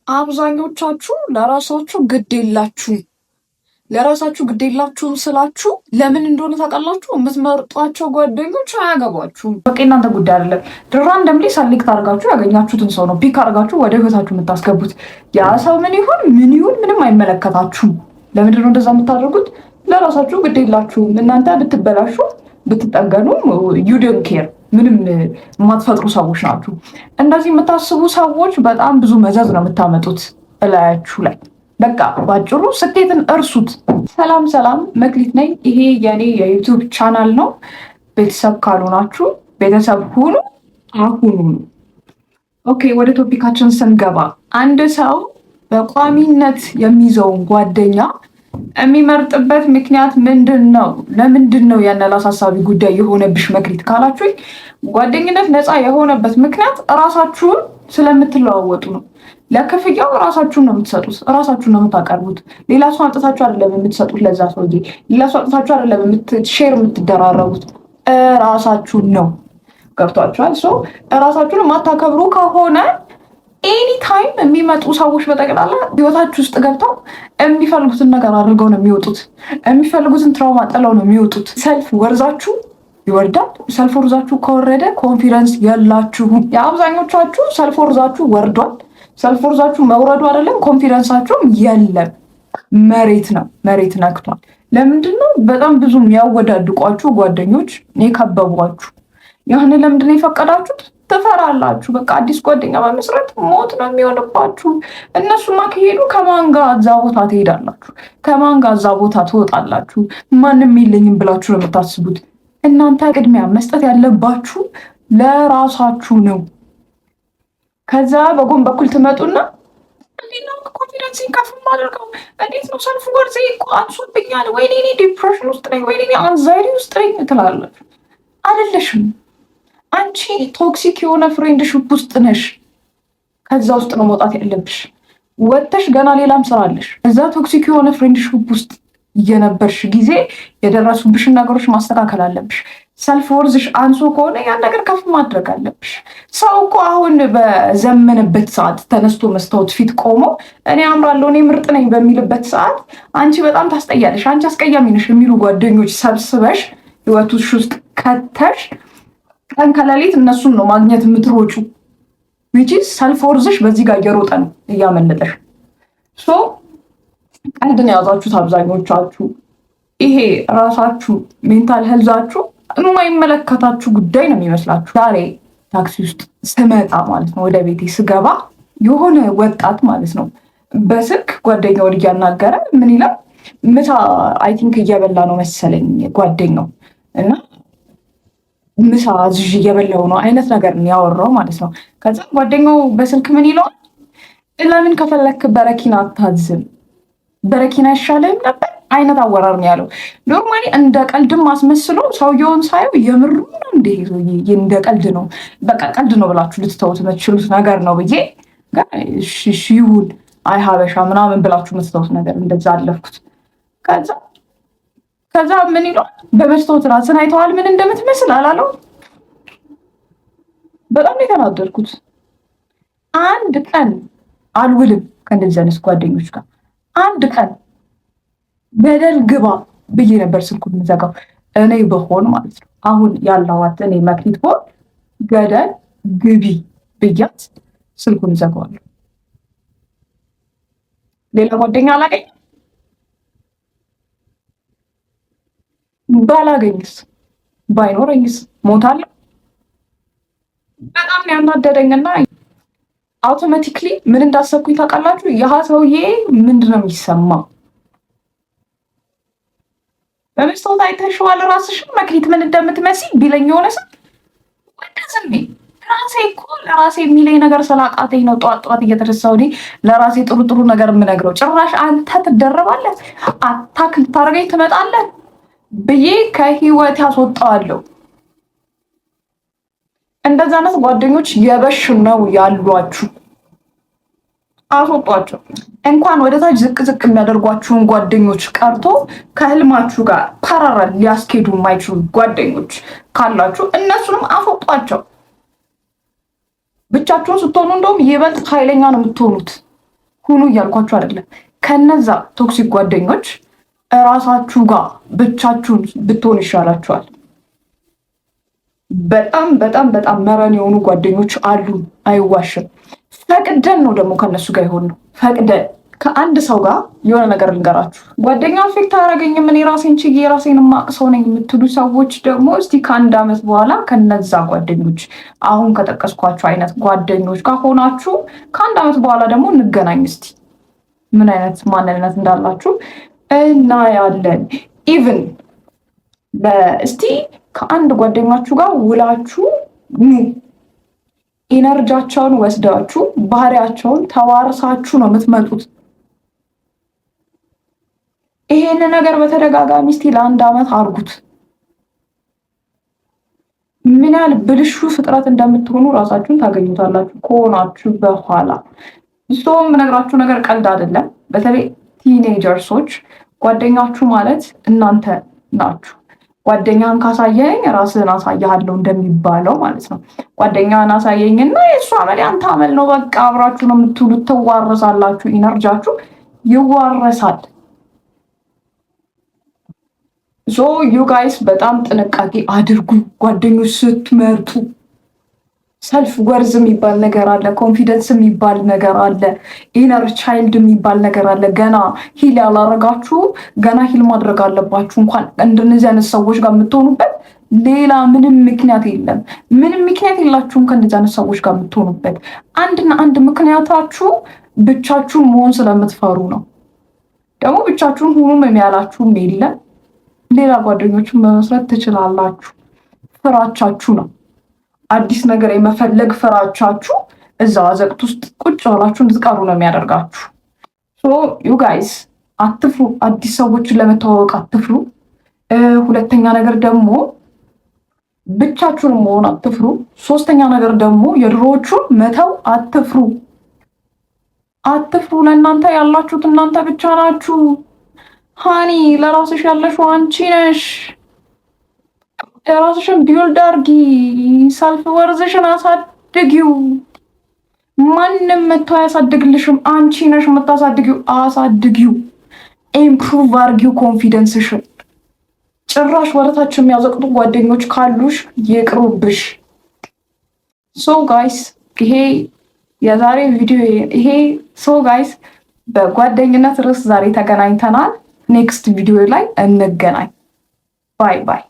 አብዛኞቻችሁ ለራሳችሁ ግድ የላችሁም። ለራሳችሁ ግድ የላችሁም ስላችሁ ለምን እንደሆነ ታውቃላችሁ? የምትመርጧቸው ጓደኞች አያገቧችሁም። በቃ የእናንተ ጉዳይ አይደለም። Randomly select አድርጋችሁ ያገኛችሁትን ሰው ነው pick አድርጋችሁ ወደ ህይወታችሁ የምታስገቡት። ያ ሰው ምን ይሁን ምን ይሁን ምንም አይመለከታችሁም። ለምንድን ነው እንደዛ የምታደርጉት? ለራሳችሁ ግድ የላችሁም። እናንተ ብትበላሹ ብትጠገኑም you don't care፣ ምንም የማትፈጥሩ ሰዎች ናችሁ። እንደዚህ የምታስቡ ሰዎች በጣም ብዙ መዘዝ ነው የምታመጡት እላያችሁ ላይ። በቃ ባጭሩ ስኬትን እርሱት። ሰላም ሰላም፣ መክሊት ነኝ። ይሄ የኔ የ YouTube channel ነው። ቤተሰብ ካልሆናችሁ ቤተሰብ ሁኑ አሁኑ። Okay፣ ወደ topic ኣችን ስንገባ አንድ ሰው በቋሚነት የሚይዘውን ጓደኛ የሚመርጥበት ምክንያት ምንድን ነው? ለምንድን ነው ያን አሳሳቢ ጉዳይ የሆነብሽ መክሊት ካላችሁኝ፣ ጓደኝነት ነፃ የሆነበት ምክንያት እራሳችሁን ስለምትለዋወጡ ነው። ለክፍያው እራሳችሁን ነው የምትሰጡት፣ እራሳችሁን ነው የምታቀርቡት። ሌላ ሰው አምጥታችሁ አይደለም የምትሰጡት ለዛ ሰውዬ፣ ሌላ ሰው አምጥታችሁ አይደለም share የምትደራረቡት፣ እራሳችሁን ነው። ገብቷችኋል? So እራሳችሁን የማታከብሩ ከሆነ anytime የሚመጡ ሰዎች በጠቅላላ ህይወታችሁ ውስጥ ገብተው የሚፈልጉትን ነገር አድርገው ነው የሚወጡት። የሚፈልጉትን trauma ጥለው ነው የሚወጡት። Self worth ኣችሁ ይወርዳል። Self worth ኣችሁ ከወረደ confidence የላችሁም። የአብዛኞቻችሁ self worth ኣችሁ ወርዷል። Self worth ኣችሁ መውረዱ አይደለም፣ confidence ኣችሁም የለም። መሬት ነው፣ መሬት ነክቷል። ለምንድን ነው? በጣም ብዙ የሚያወዳድቋችሁ ጓደኞች የከበቧችሁ። ያንን ለምንድን ነው የፈቀዳችሁት? ትፈራላችሁ። በቃ አዲስ ጓደኛ መመስረት ሞት ነው የሚሆንባችሁ። እነሱማ ከሄዱ ከማን ጋር እዛ ቦታ ትሄዳላችሁ? ከማን ጋር እዛ ቦታ ትወጣላችሁ? ማንም የለኝም ብላችሁ ነው የምታስቡት። እናንተ ቅድሚያ መስጠት ያለባችሁ ለራሳችሁ ነው። ከዛ በጎን በኩል ትመጡና እንዴት ነው confidence ኤን ከፍ የማደርገው? እንዴት ነው? Self worth ኤ እኮ አንሶብኛል፣ ወይኔ እኔ depression ውስጥ ነኝ፣ ወይኔ እኔ anxiety ውስጥ ነኝ ትላላችሁ። አይደለሽም። አንቺ toxic የሆነ friendship ውስጥ ነሽ። ከዛ ውስጥ ነው መውጣት ያለብሽ። ወጥተሽ ገና ሌላም ስራ አለሽ። እዛ toxic የሆነ friendship ውስጥ እየነበርሽ ጊዜ የደረሱብሽን ነገሮች ማስተካከል አለብሽ። Self worth ሽ አንሶ ከሆነ ያን ነገር ከፍ ማድረግ አለብሽ። ሰው እኮ አሁን በዘመነበት ሰዓት ተነስቶ መስታወት ፊት ቆሞ እኔ አምራለሁ፣ እኔ ምርጥ ነኝ በሚልበት ሰዓት አንቺ በጣም ታስጠያለሽ፣ አንቺ አስቀያሚ ነሽ የሚሉ ጓደኞች ሰብስበሽ ህይወትሽ ውስጥ ከተሽ ቀን ከሌሊት እነሱን ነው ማግኘት የምትሮጩ። Which is self worth ሽ በዚህ ጋር እየሮጠ ነው፣ እያመለጠሽ። So ቀልድን የያዛችሁት አብዛኞቻችሁ። ይሄ ራሳችሁ mental health ኣችሁ የማይመለከታችሁ ጉዳይ ነው የሚመስላችሁ። ዛሬ ታክሲ ውስጥ ስመጣ ማለት ነው፣ ወደ ቤቴ ስገባ የሆነ ወጣት ማለት ነው በስልክ ጓደኛውን እያናገረ ምን ይላል? ምሳ I think እየበላ ነው መሰለኝ ጓደኛው እና ምሳ አዝዤ እየበላው ነው አይነት ነገር ያወራው ማለት ነው። ከዛ ጓደኛው በስልክ ምን ይለዋል? ለምን ከፈለክ በረኪና አታዝም? በረኪና አይሻልም ነበር አይነት አወራር ነው ያለው። Normally እንደ ቀልድም አስመስሎ ሰውየውን ሳየው የምሩ ነው እንደ እንደ ቀልድ ነው፣ በቃ ቀልድ ነው ብላችሁ ልትተውት የምትችሉት ነገር ነው ብዬ፣ ይሁን አይ ሀበሻ ምናምን ብላችሁ የምትተውት ነገር እንደዛ አለፍኩት። ከዛ ምን ይለዋል? በመስታወት ራስን አይተዋል ምን እንደምትመስል አላለው። በጣም ነው የተናደድኩት። አንድ ቀን አልውልም ከእንደዚህ አይነት ጓደኞች ጋር፣ አንድ ቀን ገደል ግባ ብዬ ነበር ስልኩን የምዘጋው። እኔ በሆን ማለት ነው፣ አሁን ያለኋት እኔ መክሊት ብሆን ገደል ግቢ ብያት ስልኩን እዘጋዋለሁ። ሌላ ጓደኛ አላገኝም። ባላገኝስ፣ ባይኖረኝስ ሞታለሁ። በጣም ያናደደኝና automatically ምን እንዳሰብኩኝ ታውቃላችሁ? ይህ ሰውዬ ምንድን ነው የሚሰማው? በመስታወት አይተሽዋል ራስሽን መክሊት ምን እንደምትመስይ ቢለኝ የሆነ ሰው ወደ ዝም፣ ራሴ እኮ ለራሴ የሚለኝ ነገር ስላቃተኝ ነው ጠዋት ጠዋት እየተነሳሁ እኔ ለራሴ ጥሩ ጥሩ ነገር የምነግረው። ጭራሽ አንተ ትደረባለህ፣ attack ልታደርገኝ ትመጣለህ ብዬ ከህይወት ያስወጣዋለሁ። እንደዛ አይነት ጓደኞች የበሽ ነው ያሏችሁ፣ አስወጧቸው። እንኳን ወደ ታች ዝቅ ዝቅ የሚያደርጓችሁን ጓደኞች ቀርቶ ከህልማችሁ ጋር parallel ሊያስኬዱ የማይችሉ ጓደኞች ካላችሁ እነሱንም አስወጧቸው። ብቻችሁን ስትሆኑ እንደውም ይበልጥ ኃይለኛ ነው የምትሆኑት። ሁኑ እያልኳችሁ አይደለም። ከነዛ toxic ጓደኞች እራሳችሁ ጋር ብቻችሁን ብትሆን ይሻላችኋል። በጣም በጣም በጣም መረን የሆኑ ጓደኞች አሉ፣ አይዋሽም። ፈቅደን ነው ደግሞ ከነሱ ጋር የሆንነው፣ ፈቅደን። ከአንድ ሰው ጋር የሆነ ነገር ልንገራችሁ። ጓደኛ affect አያደርገኝም፣ እኔ ራሴን ችዬ ራሴን የማቅ ሰው ነኝ የምትሉ ሰዎች ደግሞ እስቲ ከአንድ ዓመት በኋላ ከነዛ ጓደኞች፣ አሁን ከጠቀስኳቸው አይነት ጓደኞች ጋር ሆናችሁ ከአንድ ዓመት በኋላ ደግሞ እንገናኝ እስቲ፣ ምን አይነት ማንነት እንዳላችሁ እናያለን። Even እስቲ ከአንድ ጓደኛችሁ ጋር ውላችሁ ኑ፣ energy ያቸውን ወስዳችሁ ባህሪያቸውን ተዋርሳችሁ ነው የምትመጡት። ይሄን ነገር በተደጋጋሚ እስቲ ለአንድ ዓመት አርጉት። ምን ያህል ብልሹ ፍጥረት እንደምትሆኑ ራሳችሁን ታገኙታላችሁ ከሆናችሁ በኋላ። So የምነግራችሁ ነገር ቀልድ አይደለም። በተለይ teenagers ኦች፣ ጓደኛችሁ ማለት እናንተ ናችሁ። ጓደኛህን ካሳየኝ ራስህን አሳያለሁ እንደሚባለው ማለት ነው። ጓደኛህን አሳየኝና የእሱ አመል ያንተ አመል ነው። በቃ አብራችሁ ነው የምትውሉት፣ ትዋረሳላችሁ፣ energy ያችሁ ይዋረሳል። So you guys በጣም ጥንቃቄ አድርጉ ጓደኞች ስትመርጡ። Self worth የሚባል ነገር አለ። Confidence የሚባል ነገር አለ። Inner child የሚባል ነገር አለ። ገና heal ያላረጋችሁ ገና heal ማድረግ አለባችሁ። እንኳን እንደነዚህ አይነት ሰዎች ጋር የምትሆኑበት ሌላ ምንም ምክንያት የለም። ምንም ምክንያት የላችሁም ከእንደዚህ አይነት ሰዎች ጋር የምትሆኑበት። አንድና አንድ ምክንያታችሁ ብቻችሁን መሆን ስለምትፈሩ ነው። ደግሞ ብቻችሁን ሁኑም የሚያላችሁም የለም። ሌላ ጓደኞችን መመስረት ትችላላችሁ። ፍራቻችሁ ነው፣ አዲስ ነገር የመፈለግ ፍራቻችሁ እዛው አዘቅት ውስጥ ቁጭ ብላችሁ እንድትቀሩ ነው የሚያደርጋችሁ። So you guys አትፍሩ፣ አዲስ ሰዎችን ለመተዋወቅ አትፍሩ። ሁለተኛ ነገር ደግሞ ብቻችሁን መሆን አትፍሩ። ሶስተኛ ነገር ደግሞ የድሮዎቹን መተው አትፍሩ፣ አትፍሩ። ለእናንተ ያላችሁት እናንተ ብቻ ናችሁ። Honey፣ ለራስሽ ያለሽው አንቺ ነሽ። የራስሽን build አርጊ፣ self worth ሽን አሳድጊው። ማንም መጥቶ አያሳድግልሽም። አንቺ ነሽ የምታሳድጊው። አሳድጊው፣ improve አርጊው confidence ሽን። ጭራሽ ወደታች የሚያዘቅጡ ጓደኞች ካሉሽ ይቅሩብሽ። So guys፣ ይሄ የዛሬ ቪዲዮ ይሄ። So guys፣ በጓደኝነት ርዕስ ዛሬ ተገናኝተናል። Next ቪዲዮ ላይ እንገናኝ። Bye bye።